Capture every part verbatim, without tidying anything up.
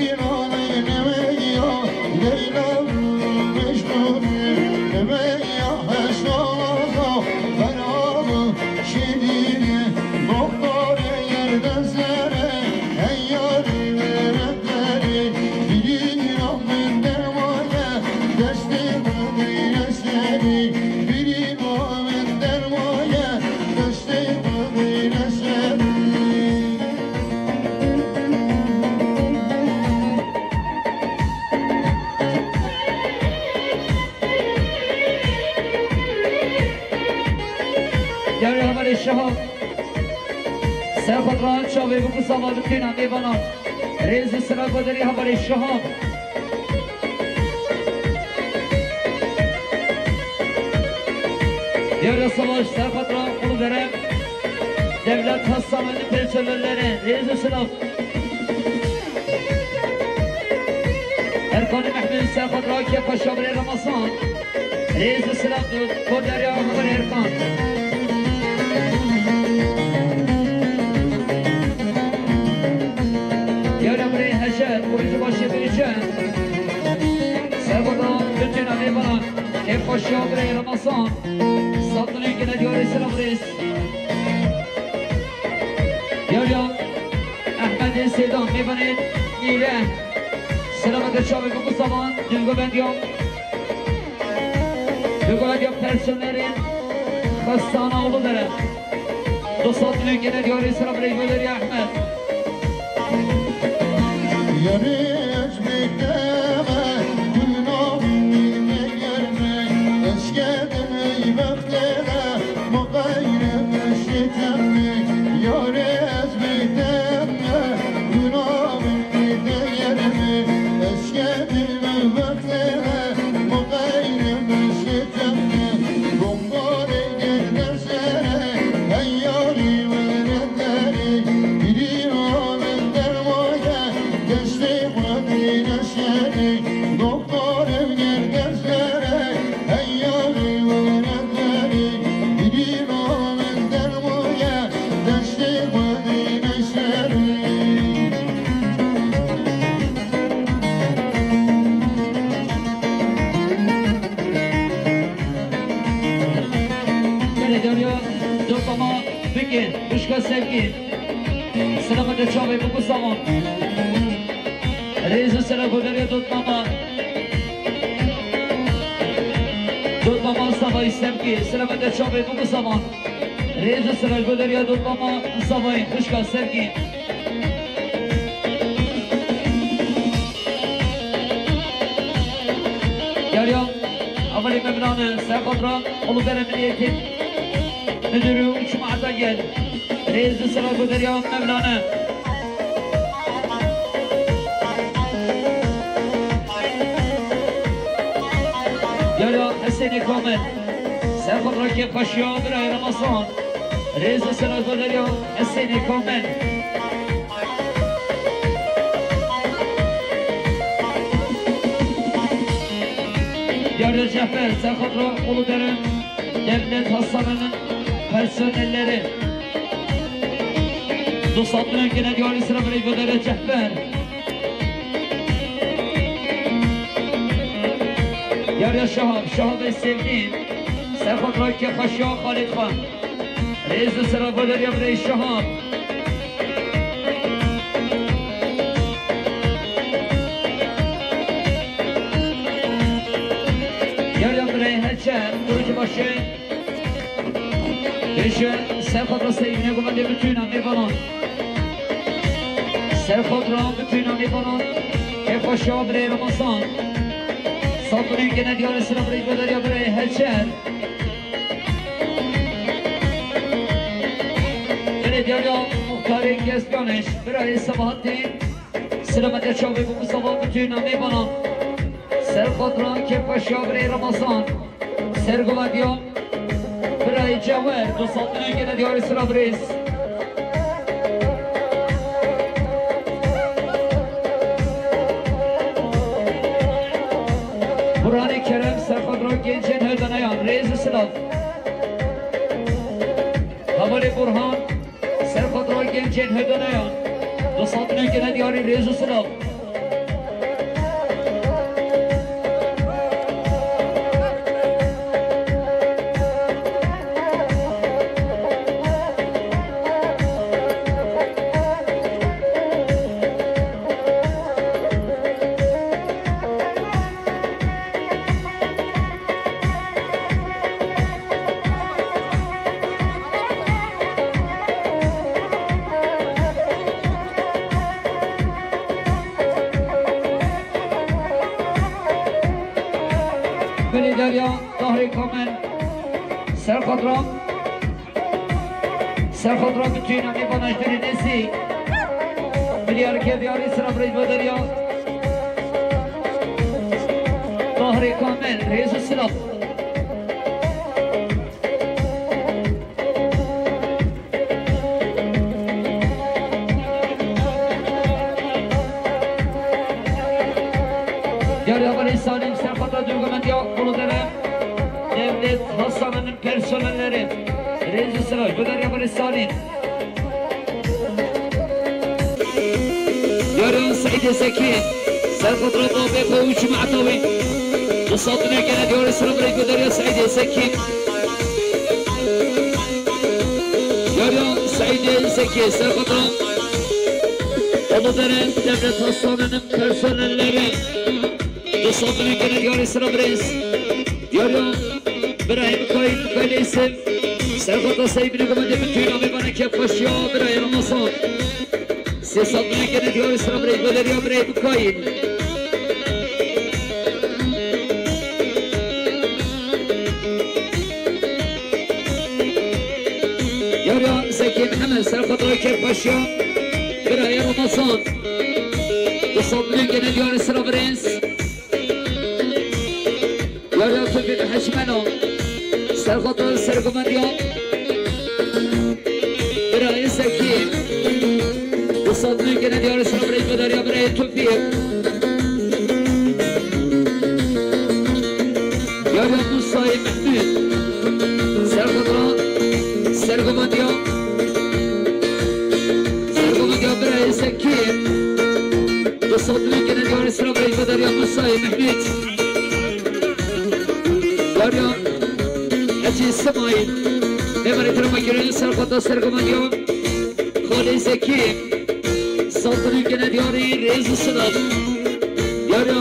Leyla, Leyla, Leyla, Mecnun, Leyla, Hesnala, Ferhana, Şirin, Doktor, Yerde Zere, Hey yarî, Rehberî, Bîra min dermaye, destê min eyle serî, Bîra min dermaye, destê min eyle serî. Şavê bû ku sava bitîna mêvanan. Rêz û sira goderî hevalê Şahab. Diyara sava ji ser xatra Qulubere. Devlet Hasan'ın personelleri. Rêz û silav. Erkanî Mehmet ser xatra Kefa Şabrê Ramazan. Rêz û silav, Goderya Xwir Erkan. Yara birê Heşer, Kurucu Başê Bêje. Sergoda bütün Alêvaran, Kefa Şabrê Ramazan. Satınê gele diyarê silav rêz. Yara Ehmedê Seydan, mêvanê Nîre. Selametê çavê Mustafa, Dilgovendiya. Dilgovendiya personelê Xestana Uludere. Dostlar, dilê gene diyarê sira birê Goderya Ehmed. Yarê ez bêteme, gulnavî me germe, ez kedim ey bextê de, ma qeyre meşê teme. Yarê ez bêteme, gulnavî me germe, ez kedim ey bextê de, ma qeyre meşê teme. Bombarê gel dersere, hey yarî were derê, girî ramin dermaya, destê xwe dîne şerê, doktor ev gel dersere, hey yarî were derê, girî ramin dermaya, destê xwe dîne şerê. Belê dariya dotama bike, xwişka sevgî. Silamete çavê biku savan. Rêz û sera goderiya dotmama. Dotmama Savayî sevgî. Silamete çavê biku savan. Rêz û sera goderiya dotmama Savayî, xwişka sevgî. Yariya, Amelî Mevlana, Serxatra, Ulubere Miliyetî Müdürü û cemaata gel. Rêz û sera goderiya Mevlana. Yariya Hesênê Kamil, Serxatra Kêfxweşiya Birayê Ramazan. Rêz û sera goderiya Hesênê Kamil. Diyarê Cefer, Serxatra Uludere, Devlet Hastanenin personelleri. Dostlar, gene diyarê sira birê Godere Cefer. Diyarê Şahab, Şahabê Sevgî, Serxatra Kêfxweşiya Xalid Xan. Rêz û sera goderiya birê Şahab. Yariya birê Heçer, Kurucubaşı. Bêje Serxatra Seyîne govendê bütüna mêvanan. Serxatra bütüna mêvanan. Kêfxweşiya birê Ramazan. Satûnên gene diyarê sira birê goderiya birê Heçer. Belê diyariya muxtarê Gezganêş, birayê Sebahatî, silamete çavê biku savan, bütün amêvanan. Serxatra Kêfxweşiya birê Ramazan. Sergovendiya birayê Cewer, dostlar, gene diyarê sira birêz. Burhanê Kerem, Serxatra Gencên Herdanayan, rêz û silav. Hevalê Burhan, Serxatra Gencên Herdanayan, dostlar, gene diyarê rêz û silav. Belê dariya Tahrê Kamil, Serxatra Serxotra bi tûna mêvana ji dûrê nêzî. Milyareke diyarî sira birêz vederiya. Tahirê Kamil, rêz û silav. Diyarî Abalê Salîm, serxotra dûrgumendiya Uludere. Devlet Hasan'ın personelleri. Rêz û silav ji bo diyarî Abalê Salîm. Diyarî Seîdê Zekî, serxotra babê xwe û cemaeta wî. Du sed milyon gene diyarî sira birêz vederiya Seîdê Zekî. Diyarî Seîdê Zekî, serxotra Uludere Devlet Hastanesi'nin personelleri. Du sed milyon gene diyarî sira birêz. Diyarî Birahîm Kayın Kaleysim. Serxotra Seîdê Binê Gomendê bi tûna mêvana kêfxweşiya birayê Ramazan. Sê sed milyon gene diyarî sira birêz vederiya birayê Kayın. Diyarî Zekî Mihemed, serxotra kêfxweşiya birayê Ramazan. Du sed milyon gene diyarî sira birêz. Diyarî Tufîq Heşmeno, serxotra sergumendiya birayê Zekî. Du sed milyon gene diyarî sira birêz vederiya birayê Tufîq. Diyarî Musayê Mehmûd, serxotra sergumendiya, sergumendiya birayê Zekî. Du sed milyon gene diyarî sira birêz vederiya Musayê Mehmûd. Diyarî Hecî Simayîl, mêvanê tira me kirî serxotra sergumendiya Xalê Zekî. Sed milyon gene diyarî rêz û silav. Diyarî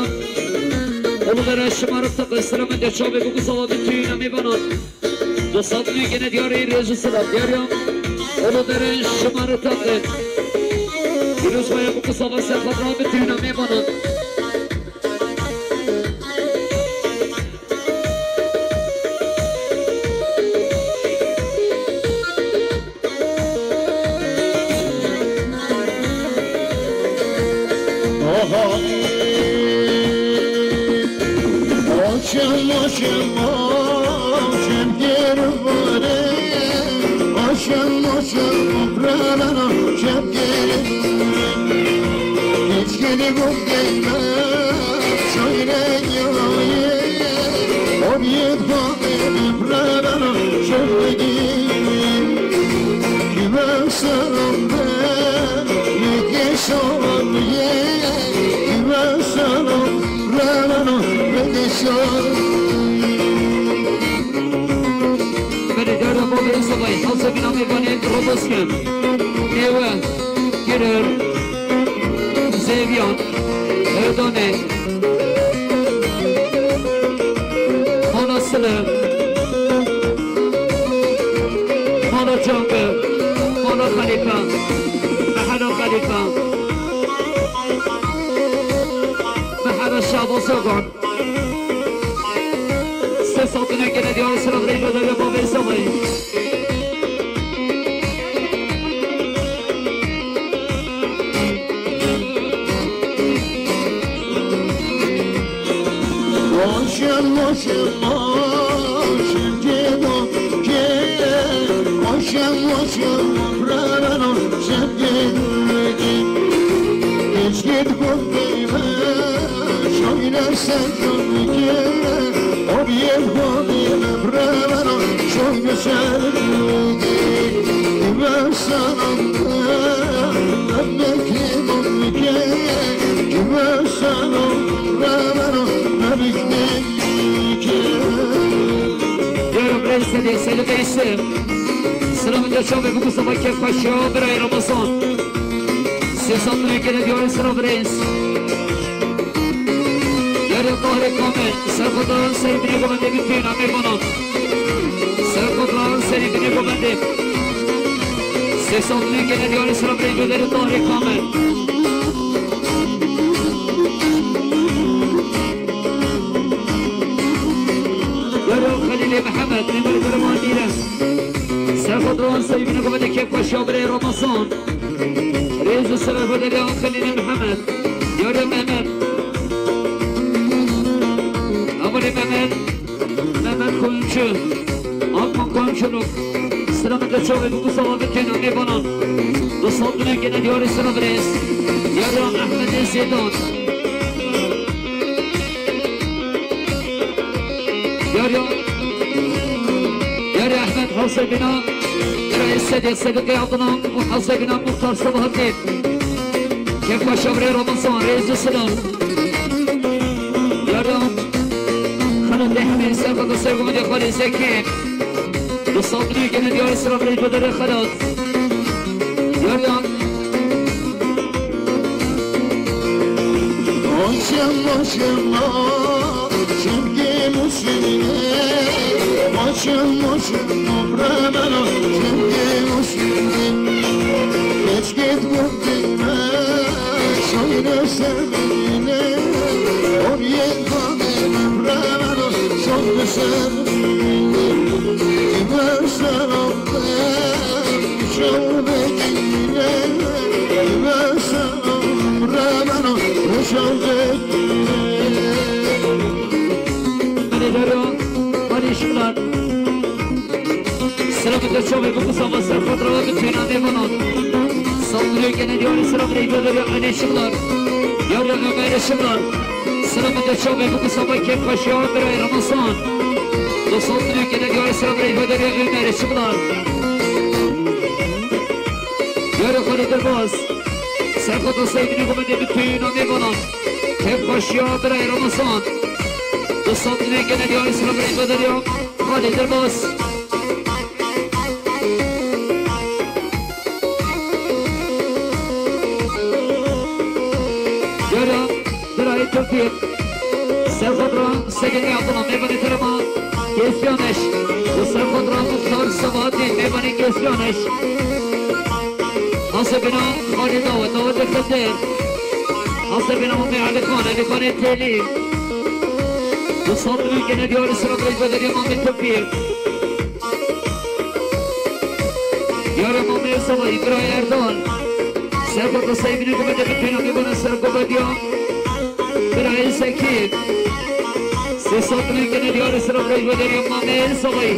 Uludere şima re teqe sira min de çavê bû ku sava bi tûna mêvanan. Du sed milyon gene diyarî rêz û silav. Diyarî Uludere şima re teqe. Pîrozbaya bû ku sava serxotra bi tûna mêvanan. Oho. Oşem, oşem, oşem, geri vare. Oşem, oşem, obrana, oşem, geri vare. Hiç geri bu gelme, şöyle yayı. Obiyet bane, obrana, oşem, geri. Kime sarıldı, ne geçiyor, kime sarıldı? Belê dara bavê Îsabay, hazir bîna mêvanê Roboskiyan. Êwe, Girer, Zêviyan, Erdanê, Mala Sile, Mala Canbe, Mala Xelîfe, Mehela Xelîfe. Mehera Şaban Sogan. Sê sed milyon gene diyarî sira birêz vederiya bavê Îsabay. Oşem, oşem, oşem, gelo, gel. Oşem, oşem, oşem, gelo, gel. Hiç git bu Şöyle sen ki, o bir yerde bir evvel çok güzel. Ben sana, ben bekledim ki, ben sana, ben bekledim ki. Diyorum, Reis Seli, Seli Beysi. Sıra önce çok ve bu Mustafa Kefkaşya, bir ay Ramazan. Sê sed milyon gene diyarî sira birêz. Yarê Tahirê Kamil, serxotra Seîdê Binê Gomendê bi tûna mêvanan. Serxotra Seîdê Binê Gomendê. Sê sed milyon gene diyarî sira birêz, yarê Tahirê Kamil. Yarê Xelîlê Mihemed, mêvanê Kurê Mandîre. Serxotra Seîdê Binê Gomendê kêf Şabrê Ramazan. Rêz û selam bo derya Xelîlê Mihemed. Yarê Mehmet. Amanê Mehmet. Mehmet Koyuncu. Akman Koyunculuk. Selamet ve çavê bu sava bütün mêvanan. Dostlar, bunu gene diyarê sira birêz. Yarê Ehmedê Zêdan. Yarê, yarê Ehmed Hewsebîna, birayê Sedê, Sedikê Adnan û Hewsebîna Muxtar Sabahattin. Kêfxweş şabrê Ramazan, rêz û silav. Yarê Xelat Ehmedê, ser xwe de ser xwe de xalê Zekî. Dostlar, bunu gene diyarê sira birêz bo derê Xelat. Yarê Maşallah, maşallah, çimkî muslimî. Maşallah, maşallah, bremeno, çimkî muslimî. Keşkit gundime, şoyne semine. On yek badime, bremeno, şoyne semine. Kime selam Hadi Dero, hadi şıklar. Selamet ve çavê bu kısa ve ser fatura ve bütün anne bana. Saldırıyor gene diyor, selam ve hadi şıklar. Yarın Ömer şıklar. Selamet ve çavê bu kısa ve kep kaşıya bir ay Ramazan. Dostlar, gene diyor, selam ve hadi Ömer şıklar. Yarın Halil Durmaz. Serkota Seyfini komedi bütün anne bana. Kep kaşıya bir ay Ramazan. Dostlar, gene diyor, selam ve hadi Halil Durmaz. Yara, birayê Tevfîq. Serxwe ra Segê Abdullah, mêvanê terema Kêsyaneş. Û serxwe ra Muxtar Sabahatî, mêvanê Kêsyaneş. Hasebîna Xalî Dawet, Dawetê Xedir. Hasebîna Mamê Elî Xan, Elî Xanê Têlî. Û sandinê gene diyarê sira birêz ve derya Mamê Tevfîq. Yara Mamê Savayî, birayê Erdal. Serkota Seyfini komedi bütün anne bana serkota diya. Birayê Zekî. Sê sandinê gene diyarê sira birêz ve derya Mamê Savayî.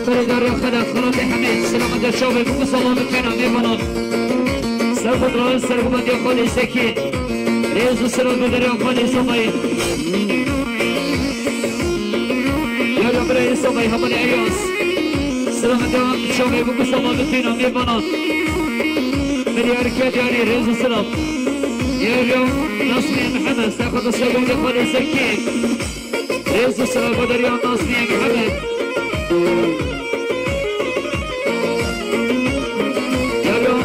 Berê dariya Xelat, Xelatê Hemîd, selamet ve çavê bû, salamê kena mêvanan. Serxwe ra serxwebandiya Xalê Zekî. Rêz û silav bo derya Xalê Samayî. Yara birayê Samayî, hevalê Eyaz. Selamet ve çavê bû, salamê kena mêvanan. Milyar Kedyarî, rêz û silav. Yara Nazmî Mihemed, serxwe ra serxwebandiya Xalê Zekî. Rêz û silav bo derya Nazmî Mihemed. Yara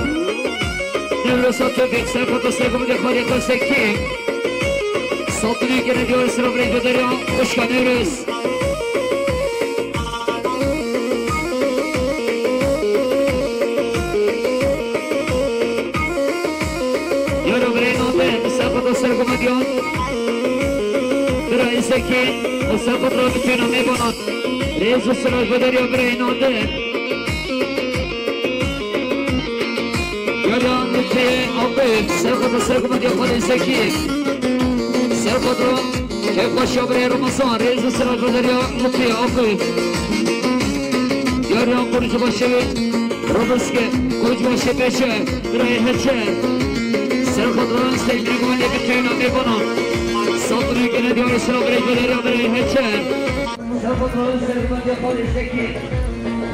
Newroz Atabîk, serxwe ra serxwebandiya Xalê Zekî. Sandinê gene diyarê sira birêz ve derya xwişka Newroz. Yara birayê Nadir, serxwe ra serxwebandiya. Birayê Zekî, û serxwe ra bütün mêvanan. Rêz û silav bo derya birayê Nadir. Yariya Lutfiyê Akif, serxwedî sergumandiya xwe lê Zekî. Serxwedî kevbaşiya birê Ramazan, rêz û silav ji bo deriya Lutfiyê Akif. Yariya Koçbaşê Robiske, Koçbaşê Beşe, birayê Heçe. Serxwedî Seyfî Gumanê bi teyna mêvanan. Safirê gene diyarê silav rêz ji bo deriya birayê Heçe. Serxwedî Seyfî Gumanê Xalê Zekî.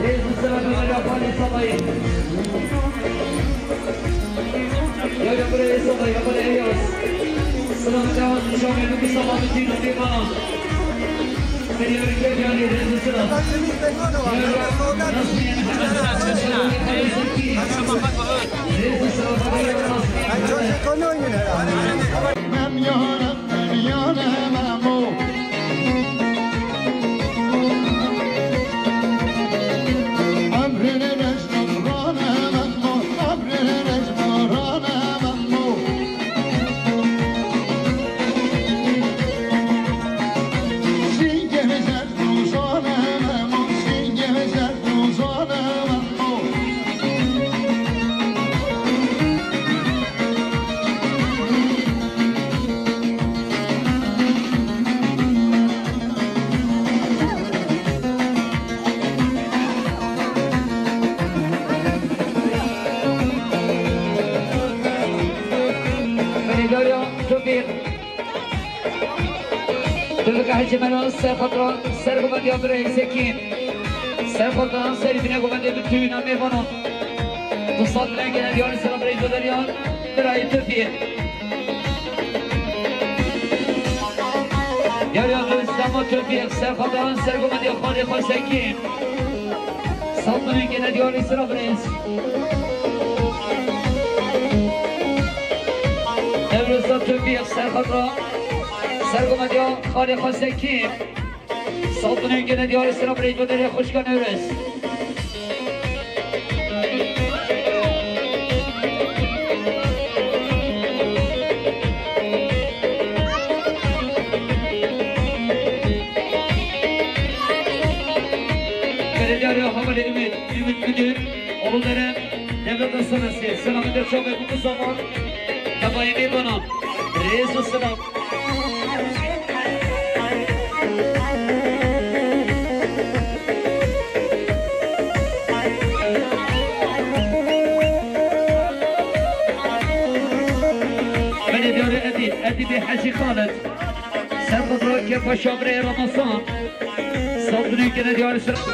Rêz û silav ji bo deriya Xalê Sabayî. Ya, ya, buraya Esat'a, ya, buraya Eyas. Sıra devam, nişan ve bu sabah bütün bir bana. Seni yürüyüşe geldi, rêz û silav. Rêz û silav. Mem ya Rabbim, ya Memo. Emrine Rojane Memo, emrine Rojane Memo. Singê zerdûzane Memo, singê zerdûzane Memo. Belê Darya, Topîq. Topîqa Hecî Melo, serxwedî, sergumandiya birê Zekî. Serxwedî, serî bîne gumendê bi tûyîna mêvanan. Du sed bîne gene diyarê silav rêz ji bo deriya birayê Topîq. Yariya Ebrîsama Topîq, serxwedî, sergumandiya xalê xwe Zekî. Safirê gene diyarê silav rêz. Ebrîsa Topîq, serxwedî, sergumandiya xalê xwe Zekî. Safirê gene diyarê silav rêz ji bo deriya xwişka Newrêz. Belediyarê Havalê Ümit, Ümit Müdür, Uludere, Devlet Hastanesi, selamet çavê bu zaman, tebayê bana, rêz û silav. Belê diyarê Edîb, Edîbê Hecî Xalid. Serxwedî, kevbaşiya birê Ramazan. Safirê gene diyarê silav.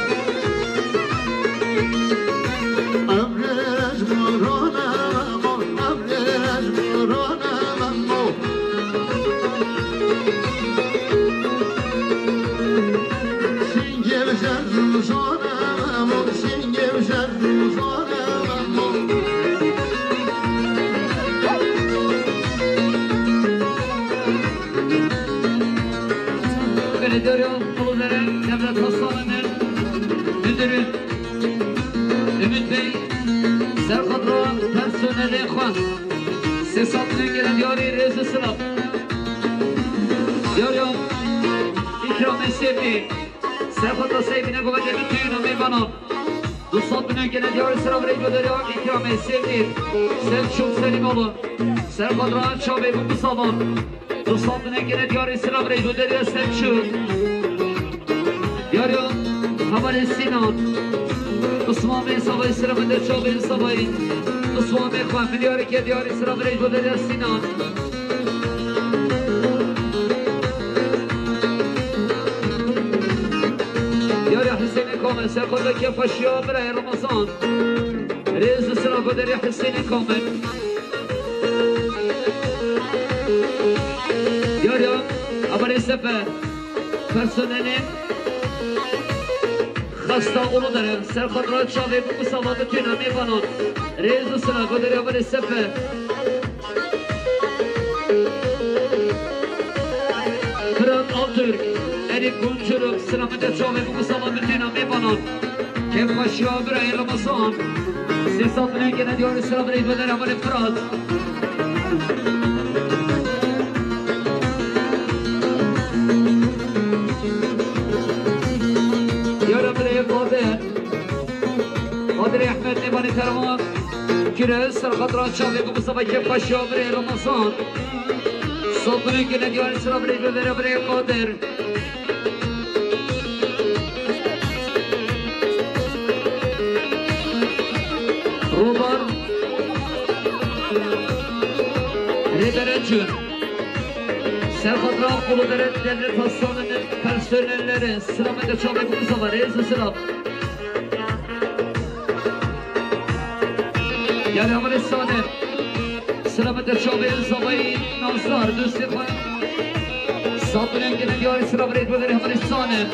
Emrê Rojane Memo, emrê Rojane Memo. Singê zerdûzane Memo, singê zerdûzane Memo. Belediye Uludere Devlet Hastanesi'nin müdürü Ümit Bey, serxwedî, personelê xwe. Sê sed bîne gene diyarê rêz û silav. Diyarê îkramê Sêvdî. Serxwedî, sey bîne gumendê bi tûyîna mêvanan. Du sed bîne gene diyarê silav rêz ji bo deriya îkramê Sêvdî. Selçuk Selîmoğlu. Serxwedî, çavê bi bu zaman. Du sed bîne gene diyarê silav rêz ji bo deriya Selçuk. Diyarê Havalê Sînan. Usman Bey Savayî, sira me de çavê Savayî. Usman Bey xwe, milyareke diyarê silav rêz ji bo deriya Sînan. Diyarê Hüseyinê Komel, serxwedî, kevbaşiya birayê Ramazan. Rêz û silav ji bo deriya Hüseyinê Komel. Diyarê Abarê Sefer, personelê Xesta Uludere, serxwedî, çavê bi kusama bi tûyîna mêvanan. Rêz û silav ji bo deriya Abarê Sefer. Fırat Altürk, Elif Gunçuruk, sira me de çavê bi kusama bi tûyîna mêvanan. Kevbaşiya birayê Ramazan. Sê sed bîne gene diyarê silav rêz ji bo deriya Abarê Fırat. Diyarê birayê Qadir. Qadirê Ehmed, Nêbanê Terwan. Ser xatira çavê ku Mustafa Kepbaşiya birê Ramazan. Sopirê gelek yar sira birê bibere birê Qadir. Robar. Rêbere çûn. Ser xatira Quludere Devlet Hastanesi'nin personelleri. Selamet çavê ku Mustafa Reis ve selam. Gel Hemer Salim. Selamet çavê zavayî Nazar, dostê xwe. Sabirên gelek yar sira birê bibere Hemer Salim.